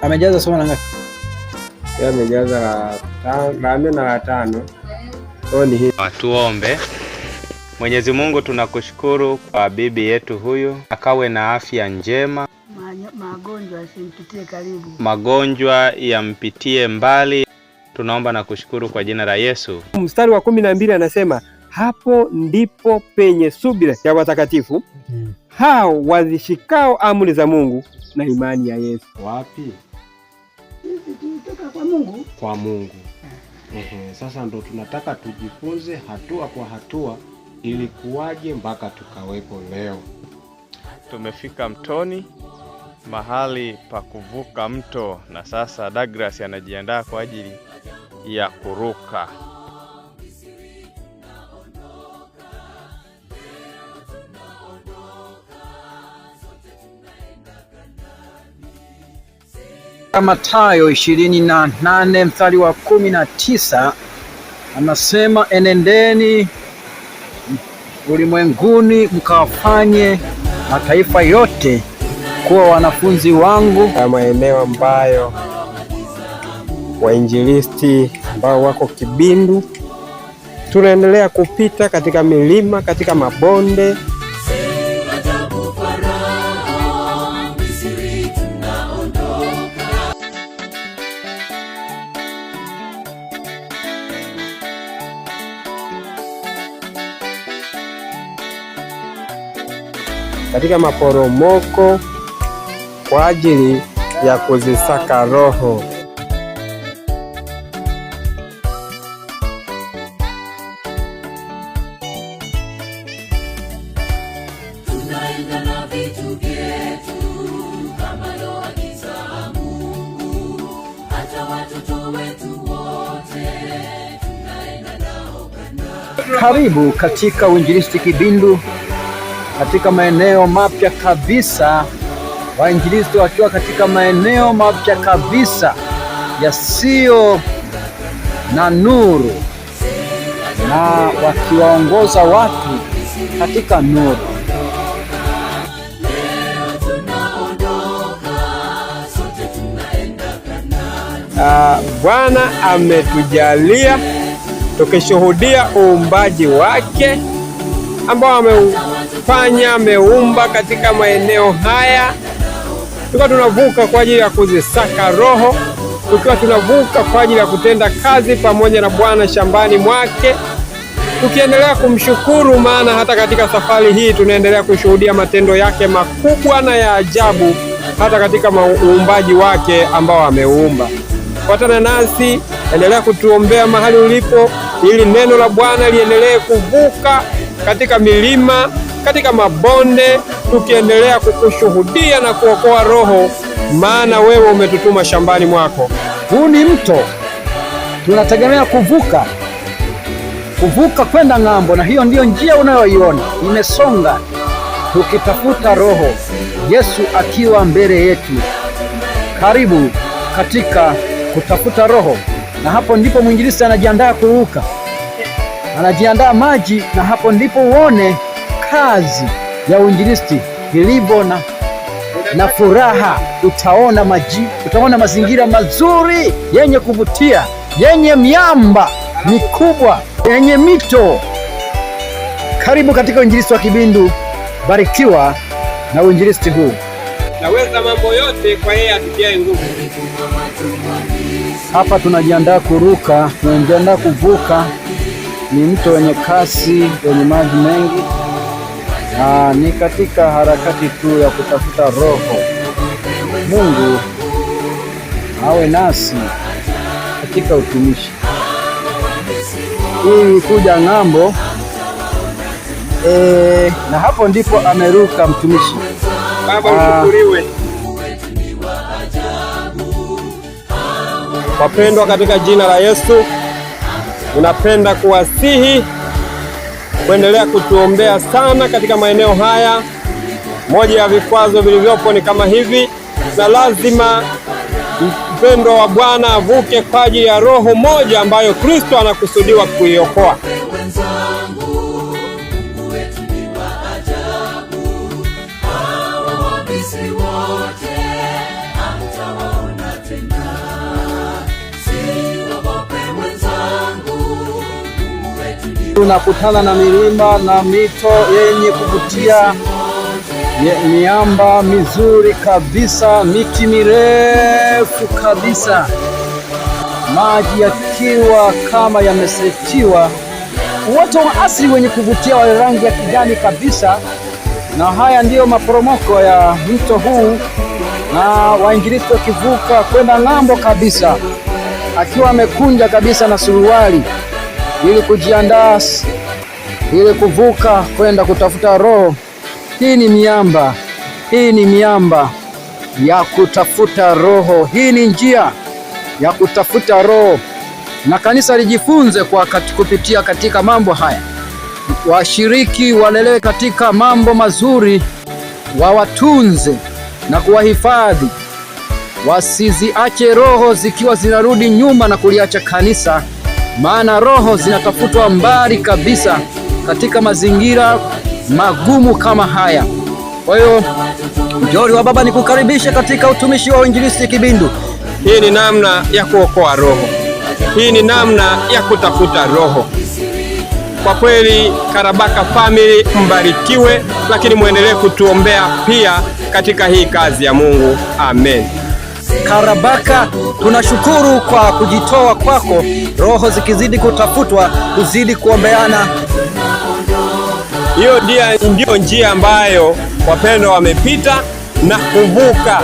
Amejaza somo la ngapi? Yeye amejaza la nne na la tano. Kwa ni hii. Tuombe. Mwenyezi Mungu, tunakushukuru kwa bibi yetu huyu, akawe na afya njema, magonjwa yasimpitie karibu, magonjwa yampitie mbali. Tunaomba na kushukuru kwa jina la Yesu. Mstari wa 12 anasema hapo ndipo penye subira ya watakatifu hao wazishikao amri za Mungu na imani ya Yesu. Wapi? Sisi tulitoka kwa Mungu. Kwa Mungu. Sasa ndo tunataka tujifunze hatua kwa hatua ilikuwaje mpaka tukawepo leo. Tumefika mtoni, mahali pa kuvuka mto, na sasa Douglas anajiandaa kwa ajili ya kuruka. Mathayo 28 mstari wa 19 anasema, enendeni ulimwenguni mkawafanye mataifa yote kuwa wanafunzi wangu. Maeneo ambayo wainjilisti ambao wako Kibindu, tunaendelea kupita katika milima, katika mabonde. Katika maporomoko kwa ajili ya kuzisaka roho. Tunaenda na vitu vyetu kama loagiza Mungu, hata watoto wetu wote tunaenda nao Kanaani. Karibu katika Uinjilisti Kibindu, katika maeneo mapya kabisa, wainjilisti wakiwa katika maeneo mapya kabisa yasiyo na nuru, na wakiwaongoza watu katika nuru. Leo tunaondoka, sote tunaenda Kanaani. Bwana ametujalia tukishuhudia uumbaji wake ambao ameufanya, ameumba katika maeneo haya. Tukiwa tunavuka kwa ajili ya kuzisaka roho, tukiwa tunavuka kwa ajili ya kutenda kazi pamoja na Bwana shambani mwake, tukiendelea kumshukuru, maana hata katika safari hii tunaendelea kushuhudia matendo yake makubwa na ya ajabu, hata katika uumbaji wake ambao ameuumba. Fuatana nasi, endelea kutuombea mahali ulipo, ili neno la Bwana liendelee kuvuka katika milima, katika mabonde, tukiendelea kukushuhudia na kuokoa roho, maana wewe umetutuma shambani mwako. Huu ni mto tunategemea kuvuka kwenda ng'ambo, na hiyo ndiyo njia unayoiona imesonga, tukitafuta roho, Yesu akiwa mbele yetu. Karibu katika kutafuta roho, na hapo ndipo mwinjilisti anajiandaa kuruka, anajiandaa maji, na hapo ndipo uone kazi ya uinjilisti ilivyo na furaha. Utaona maji, utaona mazingira mazuri yenye kuvutia, yenye miamba mikubwa, yenye mito. Karibu katika uinjilisti wa Kibindu. Barikiwa na uinjilisti huu. Naweza mambo yote kwa yeye atutiaye nguvu. Hapa tunajiandaa kuruka, tunajiandaa kuvuka. Ni mto wenye kasi, wenye maji mengi. Ni katika harakati tu ya kutafuta roho. Mungu awe nasi katika utumishi ili kuja ng'ambo. Na hapo ndipo ameruka mtumishi. Baba ushukuriwe. Wapendwa katika jina la Yesu, unapenda kuwasihi kuendelea kutuombea sana katika maeneo haya. Moja ya vikwazo vilivyopo ni kama hivi, na lazima mpendwa wa Bwana avuke kwa ajili ya roho moja ambayo Kristo anakusudiwa kuiokoa. Wenzangu, Mungu wetu ni wa ajabu, hawa Wamisri wote hamtawaona. Tunakutana na milima na mito yenye kuvutia, miamba mizuri kabisa, miti mirefu kabisa, maji yakiwa kama yamesetiwa, uoto wa asili wenye kuvutia wa rangi ya kijani kabisa. Na haya ndiyo maporomoko ya mto huu, na wainjilisti wakivuka kwenda ng'ambo kabisa, akiwa amekunja kabisa na suruali ili kujiandaa ili kuvuka kwenda kutafuta roho. Hii ni miamba, hii ni miamba ya kutafuta roho. Hii ni njia ya kutafuta roho, na kanisa lijifunze kwa kupitia katika mambo haya. Washiriki walelewe katika mambo mazuri, wawatunze na kuwahifadhi, wasiziache roho zikiwa zinarudi nyuma na kuliacha kanisa, maana roho zinatafutwa mbali kabisa katika mazingira magumu kama haya. Kwa hiyo Njoli wa Baba, nikukaribishe katika utumishi wa uinjilisti Kibindu. Hii ni namna ya kuokoa roho, hii ni namna ya kutafuta roho. Kwa kweli Karabaka family mbarikiwe, lakini muendelee kutuombea pia katika hii kazi ya Mungu. Amen. Karabaka, tunashukuru kwa kujitoa kwako. Roho zikizidi kutafutwa, kuzidi kuombeana. Hiyo ndiyo njia ambayo wapendwa wamepita na kuvuka.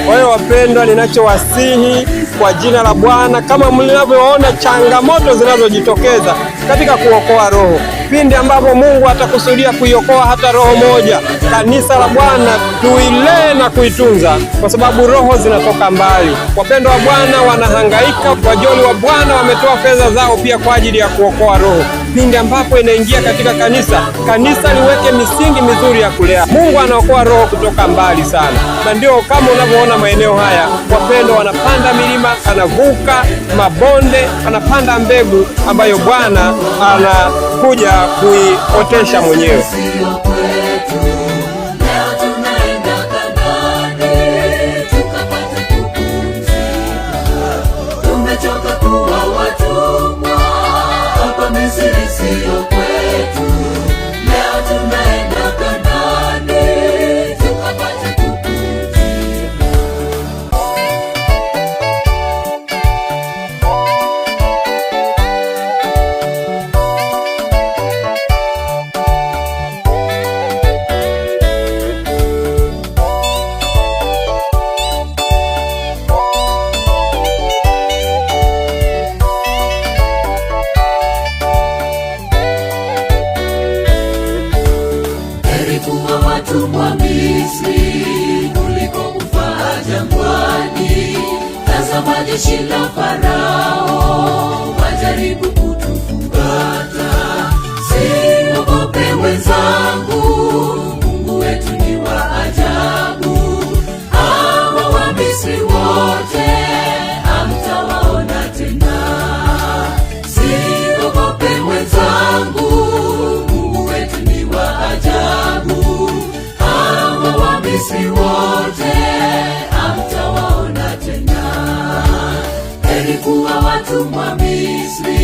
Kwa hiyo wapendwa, ninachowasihi kwa jina la Bwana, kama mnavyoona changamoto zinazojitokeza katika kuokoa roho, pindi ambapo Mungu atakusudia kuiokoa hata roho moja, kanisa la Bwana tuilee na kuitunza, kwa sababu roho zinatoka mbali. Wapendwa wa Bwana wanahangaika, wajoli wa Bwana wametoa fedha zao pia kwa ajili ya kuokoa roho. Pindi ambapo inaingia katika kanisa, kanisa liweke misingi mizuri ya kulea. Mungu anaokoa roho kutoka mbali sana, na ndio kama unavyoona maeneo haya, wapendwa wanapanda milima, anavuka mabonde, anapanda mbegu ambayo Bwana anakuja kuiotesha mwenyewe. Tumechoka kuwa watumwa hapa Misri, sio kwetu. Leo tunaenda Kanaani tukapate kupumzika. Heri kuwa watumwa Misri kuliko kufa jangwani. Tazama jeshi la Farao wajaribu kutufuata. Siogope wenzangu, Mungu wetu ni wa ajabu. Hawa Wamisri wote hamtawaona tena. Siogope wenzangu, Mungu wetu ni wa ajabu. Hawa Wamisri wote hamtawaona tena. Heri kuwa watumwa Misri.